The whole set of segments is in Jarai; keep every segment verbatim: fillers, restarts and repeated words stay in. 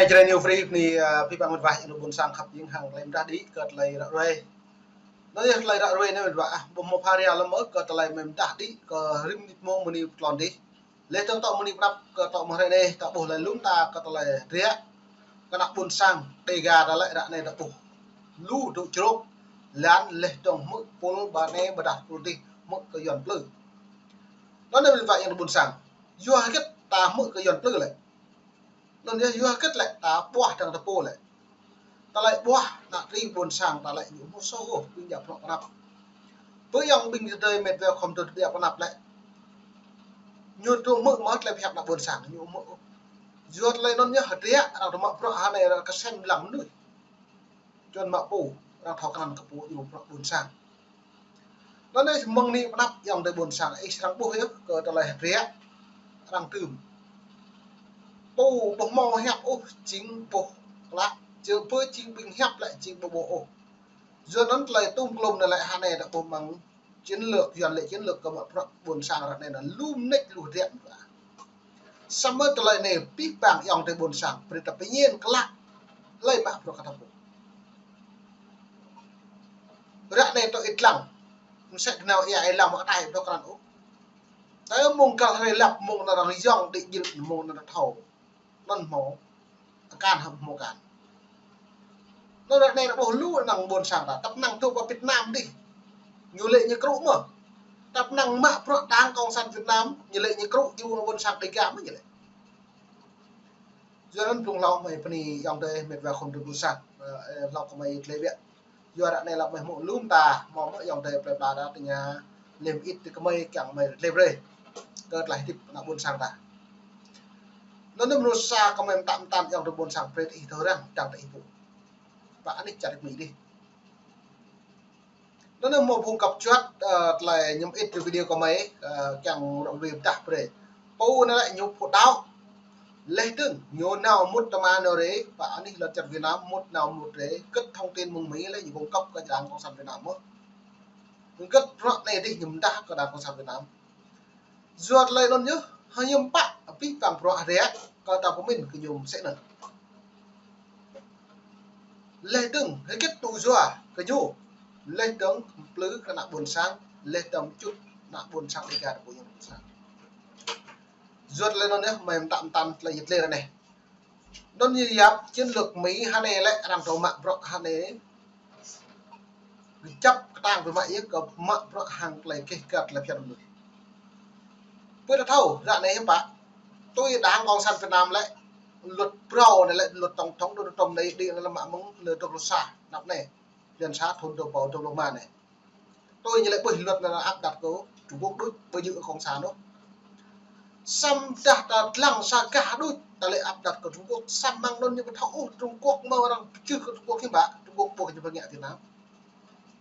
Jrai New Free ni, ah, pih pang mĕt wa, ƀing ƀôn sang khăp jing hăng tơlơi mơdah đĭ kơ tơlơi ră ruai. Anŭn yơh tơlơi ră ruai anai mĕt wa, ah, ƀu hmâo pha ria lơm ôh kơ tơlơi mơdah đĭ kơ rĭm mơnit mông mơnit tlôn dih. Leh tơ̆ng tŏ mơnit pơnăp kơ tŏ mơ̆ng hrơi anai, ta ƀuh lĕ lŏm ta kơ tơlơi hơdră kơ ană ƀôn sang Dega ta lĕ ră anai ta ƀuh lu dŏ črôk, lăn leh tơ̆ng hmư̆ pul ƀa anai ƀôdah pul dih hmư̆ kơ Yuan plư. Anŭn anai mĕt wa, ƀing ƀôn sang, yua hơget ta hmư̆ kơ Yuan plư lĕ? Anŭn yơh yua hơget lĕ ta ƀuah dăng ta pô lĕ? Tơlơi ƀuah ană tring ƀôn sang ta lĕ ñu hmâo soh ôh, ƀing djă prŏ pơnăp. Bơ yơ̆ng ƀing tơdơi mĕt wa khŏm tơdơi pơnăp lĕ, ñu tŭ hmư̆ mơ̆ tơlơi pơhiăp ană ƀôn sang, ñu hmư̆ ôh. Yua tơlơi anŭn yơh hơdră arăng tŭ mă prŏ hơnai arăng kơsem lăng mơnuih. Čuăn mă pô, arăng thâo krăn kơ pô ñu prŏ ƀôn sang. Anŭn anai mơ̆ng ni pơnăp yơ̆ng tơdơi ƀôn sang, ih srăng ƀuh yơh kơ tơlơi hơdră arăng tŭm. Pô ƀu hmâo hiăp ôh, jing ƀuh klă, čơ pơ jing ƀing hiăp lĕ jing ƀu ƀuh ôh. Yua anŭn tơlơi tŭm klŏm anai lĕ hơnai ta ƀuh mơ̆ng chiến lược, Yuan lĕ chiến lược kơ mă prŏ ƀôn sang ră anai anŭn lu mơneč lu hơdră. Samơ̆ tơlơi anai pih pang yơ̆ng tơdơi ƀôn sang, brơi ta pơñen klă, hlơi mă prŏ kơ ta pô. Ră anai tŏ ih lăng, mơsĕ kơnao ia ih lăng mă ataih ƀu tŏ krăn ôh. Tơl mơ̆ng kal hrơi lăp mơ̆ng anŭn arăng yơ̆ng đĭ jil mơ̆ng anŭn thâo. Anŭn hmâo akan hăm hmâo akan. Anŭn ră anai ta ƀuh lu ană ƀôn sang ta, tăp năng tŭ pơ Việt Nam dih, ñu lĕ ñu krŭ mơ̆. Tăp năng mă prŏ Đảng Cộng sản Việt Nam, ñu lĕ ñu krŭ, ñu ană ƀôn sang Dega mơ̆ ñu lĕ. Yua anŭn blung hlâo mơi bơni yơ̆ng tơdơi mĕt wa khŏm tơdơi ƀôn sang, ơ, ơ, hlâo kơ mơi tơlơi ƀiă. Yua ră anai lăp mơi hmư̆ lŏm ta, hmâo mơ̆ yơ̆ng tơdơi plơi pla ta tơña lĕm ĭt tơ kơ mơi kiăng mơi tơlơi brơi kơ tơlơi hơdip ană ƀôn sang ta. Anŭn anai mơnuih sa kơ mơi mơtă mơtăn yơ̆ng tơdơi ƀôn sang brơi ih thâo răng dăng tơ ih pô. Pă anih čar Mi dih. Anŭn anai hmâo phung kăp juăt, ơ, tơlơi ñăm ĭt video kơ mơi, ơ, kiăng ră ruai pơdah brơi. Pô anai lĕ ñu pô đaŏ. Leh dơ̆ng ñu nao mŭt tơma nao rai, pă anih lŏn čar Việt Nam mŭt nao mŭt rai, hơget thông tin mơ̆ng Mi lĕ ñu cung cấp kơ Đảng Cộng sản Việt Nam mơ̆. Hơget prŏ anai dih ñu mơdah kơ Đảng Cộng sản Việt Nam. Yua tơlơi anŭn yơh, hơñum pă pih pang prŏ hơdră kơ ta pơmĭn kơ ñu mơsĕ anŭn. Leh dơ̆ng hơget tŭ yua kơ ñu, leh dơ̆ng plư kơ ană ƀôn sang, leh dơ̆ng čut ană ƀôn sang Dega ta pô ñu ƀôn sang. Yua tơlơi anŭn yơh mơi mơtă mơtăn tơlơi yit lĕ ră anai. Anŭn ñu yap chiến lược Mi hơnai lĕ arăng tŭ mă prŏ hơnai. Kơjăp kơtang pơmă yơh kơ mă prŏ hăng tơlơi keh kăt tơlơi phiăn mơnuih. Pơ ta thâo, ră anai hiư̆m pă. Tui Đảng Cộng sản Việt Nam lĕ, luật phrâo anai lĕ, luật tổng thống Donald Trump anai đĭ anai lĕ mă mơ̆ng lơ dua pluh sa, anăp anai. Blan sa thun dua rơbâo dua pluh rơma anai. Tui ñu lĕ ƀuh luật anŭn áp đặt kơ Trung Quốc đôč, ƀu djơ̆ kơ Cộng sản ôh. Samơ̆ dah ta lăng sa gah đôč, ta lĕ áp đặt kơ Trung Quốc, samơ̆ mơ̆ng anŭn ñu ƀu thâo ôh Trung Quốc mơ̆ arăng pơčeh kơ Trung Quốc hiư̆m pă, Trung Quốc ƀu kơ ñu pơngă Việt Nam.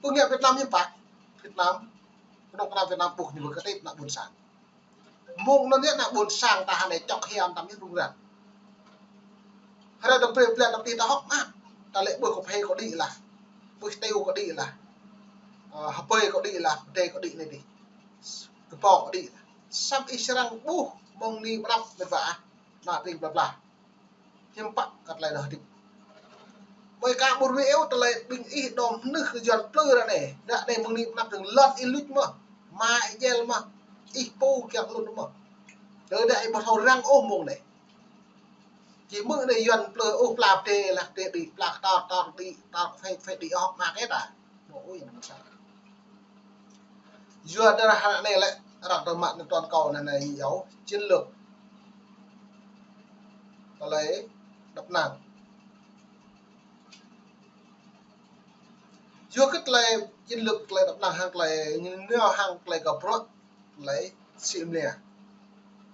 Pơngă Việt Nam hiư̆m pă, Việt Nam, kơnuk kơna Việt Nam ƀu kơ ñu pơngă tĕt ană ƀôn sang. Mơ̆ng anŭn yơh ană ƀôn sang ta hơnai čŏk hiam tam yơh rŭng răng. Hrơi ta brơi blan ta pơdih ta hŏk mơak. Ta lĕ ƀuh kơphê kơ đĭ lah. Ƀuh têu kơ đĭ lah. Ơ, hơpơi kơ đĭ lah, pơdai kơ đĭ anai dih. Kơpô kơ đĭ lah. Samơ̆ ih srăng ƀuh mơ̆ng ni pơnăp mĕt wa ah. Ană tring plơi pla. Hiư̆m pă kơ tơlơi đôč hơdip. Mơi ka ƀu ruai ôh tơlơi ƀing ih đom hnưh kơ Yuan plư ră anai. Ră anai mơ̆ng ni pơnăp dơ̆ng lŏn ih luč mơ̆. Ama ih djel mơ̆. Ih pô kiăng lŭn mơ̆. Tơdah ih ƀu thâo răng ôh mơ̆ng anai. Či hmư̆ anai Yuan plư ôh pla pơdai lah pơdai đĭ, pla kơtor kơtor đĭ, kơtor kơphê kơphê đĭ hŏk mơak ĕh ta. Ƀu ôh yang mơ̆n sa. Yua dah ră anai lĕ arăng tơma anŭn toàn cầu anai anai yua chiến lược tơlơi đăp năng. Yua kơ tơlơi chiến lược tơlơi đăp năng hăng tơlơi ñu nao hăng tơlơi kơ prŏ tơlơi sĭ mlia.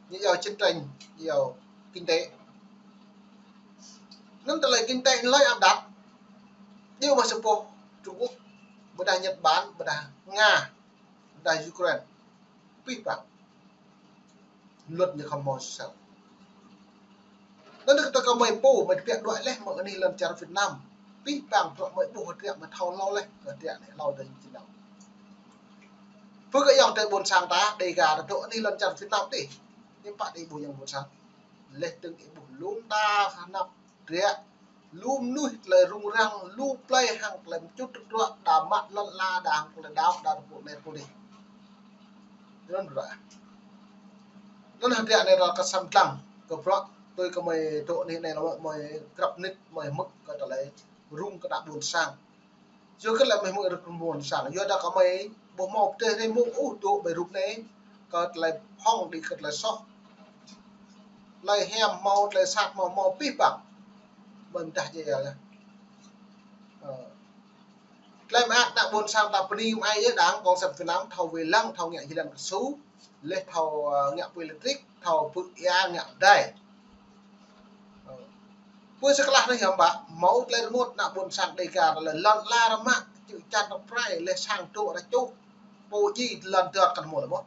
Ñu yua chiến tranh, ñu yua kinh tế. Anŭn tơlơi kinh tế hlơi áp đặt. Djơ̆ mă sa boh Trung Quốc, ƀôdah Nhật Bản, ƀôdah Nga, ƀôdah Ukraine. Pih pang. Luật ñu khŏm hmâo sel. Anŭn kơ ta kơ mơi pô, mơi tơbiă đuaĭ leh mơ̆ng anih lŏn čar Việt Nam. Pih pang prŏ mơi ƀuh hơdră mơi thâo hlâo leh, hơdră anai hlâo dơ̆ng či nao. Pơ kơ yang tơlơi ƀôn sang ta, Dega ta dŏ anih lŏn čar Việt Nam dih. Hiư̆m pă ih ƀuh yang ƀôn sang. Leh dơ̆ng ih ƀuh lŏm ta hơnăp Ră, lu mơnuih tơlơi rŭng răng, lu plơi hăng tơlơi mčŭt tơdruă, đa mă lŏn ala, đa hăng tơlơi đaŏ, đa tơpŭ net pô dih. Anŭn ră. Anŭn hơdră anai ră kơ săm dlăng, kơ bruă, tui kơ mơi dŏ anih anai lĕ mơi grăp mơnit, mơi hmư̆ kơ tơlơi rŭng kơ ană ƀôn sang. Yua kơ lĕ mơi hmư̆ rơkâo ƀôn sang. Yua dah kơ mơi ƀu hmâo pơdơi hrơi mông ôh dŏ ƀơi rup anai. Kơ tơlơi phŏng đĭ kơ tơlơi soh. Tơlơi hiam hmâo, tơlơi sat hmâo, hmâo abih bang. Mơi mơdah jĕ ia lĕ. Ơ. Tơlơi mơak ană ƀôn sang ta bơni mơai yơh, Đảng Cộng sản Việt Nam thâo wai lăng, thâo ngă jơlan kơsu. Laih thâo, ơ, ngă pui lêtrik, thâo pư̆ ia ngă pơdai. Ơ. Pui sơklah anai hiam ƀă, hmâo tơlơi rơngot ană ƀôn sang Dêga, tơlơi lŏn ala rơmă, čư̆ čan rơprai, laih sang dŏ rơčuh, pô djai lŏn dơr kăn hmâo lĕ mơ̆.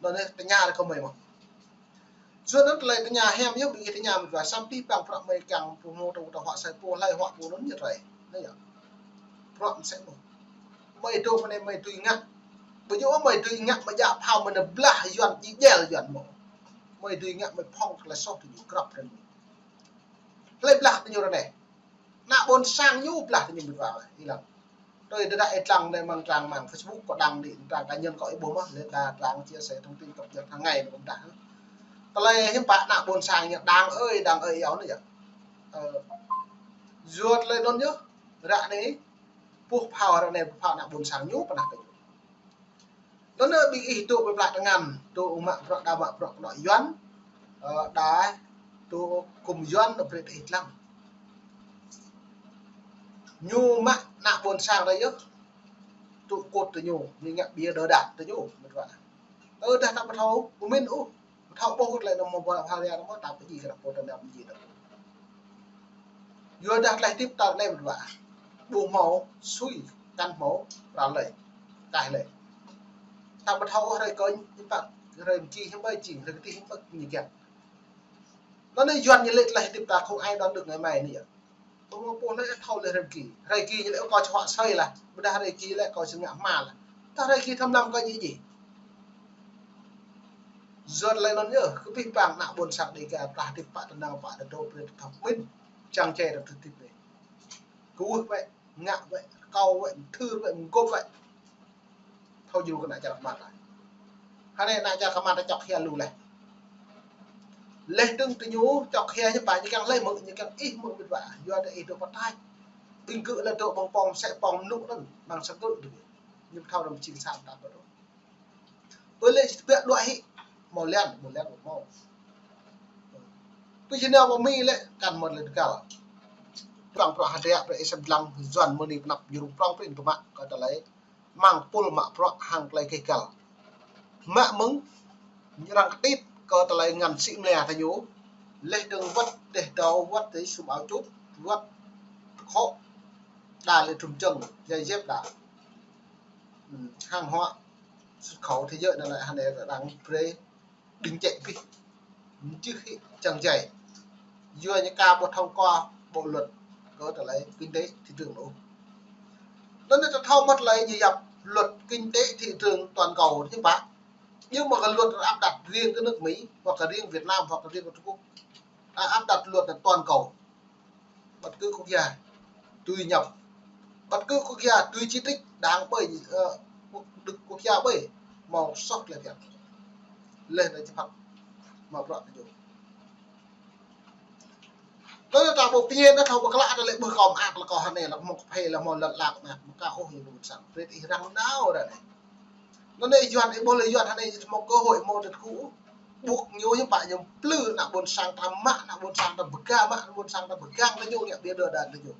Anŭn anai tơña ră kơ mơi mơ̆. Yua anŭn tơlơi tơña hiam yơh, ƀing ih tơña mơ̆ wa, samơ̆ abih bang bruă mơi kiăng pơhmô tơ̆ tơ̆ huă sai pô, hlơi huă pô anŭn ñu rai. Anai yơh. Bruă mơsĕ mơ̆. Mơi dŏ mơ̆ anai mơi tui ngă. Ƀu djơ̆ mơi tui ngă mơi djă phao mơi nao blah Yuan djai djel Yuan mơ̆. Mơi tui ngă mơi phŏng tơlơi soh tui ñu grăp ră anai. Hlơi blah tui ñu ră anai. Ană ƀôn sang ñu blah tui ñu mơ̆ wa. Ih lăng. Tui đơđa ih lăng anai mơ̆ng trang mơ̆ng Facebook kâo đăng đĭ trang cá nhân kâo ih ƀuh mơ̆. Laih đa trang chia sẻ thông tin cập nhật hàng ngày anai kâo đăng. Tơlơi hiư̆m pă ană ƀôn sang ñu Đảng ơi, Đảng ơi yơh anai yơh. Ơ. Yua tơlơi anŭn yơh. Ră anai. Puh phao ră anai, puh phao ană ƀôn sang ñu pơnah kơ ñu. Anŭn anai ƀing ih dŏ pơplah tơngan, dŏ mă bruă đa mă bruă kơnŏ Yuan, ơ, đa dŏ gum Yuan brơi ih lăng. Ñu mă ană ƀôn sang ră yơh, dŏ kôt tơ ñu, ñu ngă ƀiă đơ đa tơ ñu, mơ̆ wa. Ơ, dah ta ƀu thâo, pơmĭn ôh. Thâo ƀuh kơ tơlơi anŭn mơ̆ ƀu hal ia anŭn mơ̆ ta pơjing kơ pô tơnap pơjing tơ̆. Yua dah tơlơi hơdip ta anai mơ̆ wa. Ƀu hmâo sui, kăn hmâo pral lơi. Kaih lơi. Ta ƀu thâo ôh hrơi kơñ, hiư̆m pă, hrơi mơ̆ng ki hiư̆m pă jing, hrơi kơtih hiư̆m pă ñu kiăng. Anŭn anai Yuan ñu lĕ tơlơi hơdip ta không ai đoán được ngày mai anai yơh. Ƀu hmâo pô hlơi thâo lĕ hrơi ki. Hrơi ki ñu lĕ kâo čơhuă sơi lah. Ƀôdah hrơi ki lĕ kâo čơngă hma lah. Tơdah hrơi ki thâo mlam kơ djai djai. Yua tơlơi anŭn yơh, kơ abih bang ană ƀôn sang Dêga, plah hơdip pă tơnao pă tơdrô brơi tơthâo pơmĭn. Čang čai tơdrô hơdip anai. Kơwưh wơ̆t, ngă wơ̆t, rơkâo wơ̆t, mơthưr wơ̆t, mơgôp wơ̆t. Thâo djru kơ ană čar kơmăt ta. Hơnai ană čar kơmăt ta čŏk hia lu laih. Laih dơ̆ng tơ ñu čŏk hia ñu pă ñu kiăng laih mơ̆, ñu kiăng ih mơ̆ mĭt wa. Yua dah ih dŏ pơtaih. Ƀing gơ̆ lĕ dŏ ƀơ̆ng pŏng, mơsĕ pŏng mơnŭ anŭn, mơ̆ng sa gơ̆ dơ̆ng. Ñu thâo đăm čing sang ta ƀơ̆ dŏ. Ƀơi lĕ tơbiă đuaĭ hĭ. Hmâo lian, hmâo lian, hmâo. Pơ čơnao ƀơ Mi lĕ, kăn mơ̆t lĕ tơgal. Prŏng prŏng hơdră, prŏng ih săm lăng, Yuan mơ̆ anai pơnăp ñu rŭng prŏng prŏng tơmă, kơ tơlơi mơ̆ng pul mă bruă hăng tơlơi kơ găl. Mă mơ̆ng, ñu arăng kơtit kơ tơlơi ngăn sĭ mlia tơ ñu. Laih dơ̆ng wơ̆t teh dâu, wơ̆t teh sum ao čut, wơ̆t tơkhŏ. Đa lĕ trŭm čơ̆ng, giày dép đa. Ừm, hàng hóa xuất khẩu thế giới anŭn lĕ hơnai arăng brơi đing čĕ pih. Mơčưh hĭ čang čai. Yua ñu ka ƀu thông qua bộ luật kơ tơlơi kinh tế thị trường ôh. Anŭn anai ta thâo mơ̆t lĕ ñu yap luật kinh tế thị trường toàn cầu hiư̆m pă. Yua mơ̆ kơ luật áp đặt riêng kơ nước Mỹ, hoặc là riêng Việt Nam, hoặc là riêng kơ Trung Quốc. À, áp đặt luật là toàn cầu. Bất cứ quốc gia tùy nhập, bất cứ quốc gia tùy chỉ trích Đảng ƀơi, ơ, quốc, Đức quốc gia ƀơi, hmâo soh tơlơi phiăn. Laih anŭn či phat mă bruă tơ ñu. Tơdah ta ƀu pơñen, ta thâo pơklă, ta lĕ ƀuh kâo mơak, lĕ kâo hơnai, lĕ hmâo kơphê, lĕ hmâo lŏn ala mơak, mơ̆ ka ôh, ñu ƀu săng. Brơi ih răng nao ră anai. Anŭn anai Yuan, ih ƀuh lĕ Yuan hơnai, ih hmâo cơ hội hmâo tơlơi kơkuh. Ƀuh ñu hiư̆m pă ñu plư ană ƀôn sang ta mă, ană ƀôn sang ta pơgang, mă ană ƀôn sang ta pơgang tơ ñu ngă ƀiă đơ đa tơ ñu.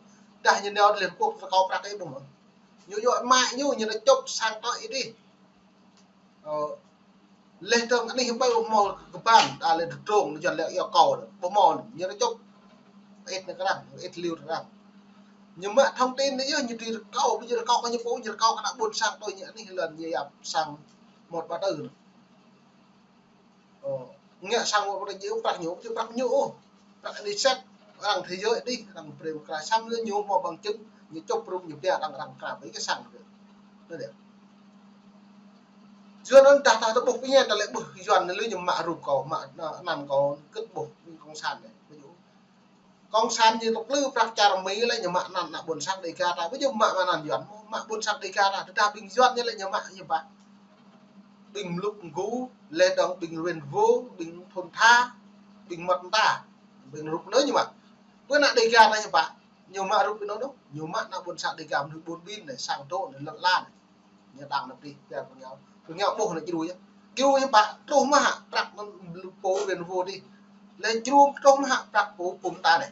Dah ñu nao Liên Quốc rơkâo prăk ih ƀuh mơ̆. Ñu yua mă ñu, ñu nao čŏp sang tơ ih dih. Ơ, laih dơ̆ng anih ƀai ƀu hmâo kơƀan, đa lĕ tơdrong, Yuan lĕ yua kâo, ƀu hmâo, ñu nao čŏp. Ih nao kơ arăng, ih liu kơ arăng. Ñu mă thông tin anai yơh, ñu dưi rơkâo, ƀu djơ̆ rơkâo kơ ñu pô, ñu rơkâo kơ ană ƀôn sang tơ ñu anih lŏn ñu yap sang một ba tư. Ơ, ngă sang mơ̆ ƀu djơ̆ prăk ñu, ƀu djơ̆ prăk ñu ôh. Prăk anai sĕt, arăng thế giới dih, arăng brơi kra săm lĕ ñu hmâo bằng chứng, ñu čŏp rŭng ñu pia arăng, arăng kra ƀơi kơ sang. Anŭn yơh. Yua anŭn dah ta tơ ƀuh pơñen ta lĕ ƀuh Yuan anai lĕ ñu mă rŭng kâo, mă, anăn kâo kơ̆t ƀuh, ƀing cộng sản anai. Ƀu djơ̆. Kông san ñu tŏk lư prăk čar Mi lĕ ñu mă anăn ană ƀuôn sang Dêga ta. Ƀu djơ̆ mă anăn Yuăn, mă ƀuôn sang Dêga ta. Tơdah ƀing Yuăn ñu lĕ ñu mă ñu pă. Ƀing mlŭk mgu, lĕ dơ̆ng ƀing Ren Vô, ƀing thôn Tha, ƀing Mơt Mta, ƀing rup anŭn ñu mă. Ƀơi ană Dêga ta ñu pă, ñu mă rup anŭn, ñu mă ană ƀuôn sang Dêga mơnuih ƀun ƀin anai, sang dŏ anai, lŏn lan anai. Ñu đang anai pih, pih kơ ñu. Kơ ñu ƀuh anai djru ñu. Djru ñu pă, truh mă hă prăk anŭn pô Ren Vô dih. Lĕ djru truh mă hă prăk pô, pô Mơta anai.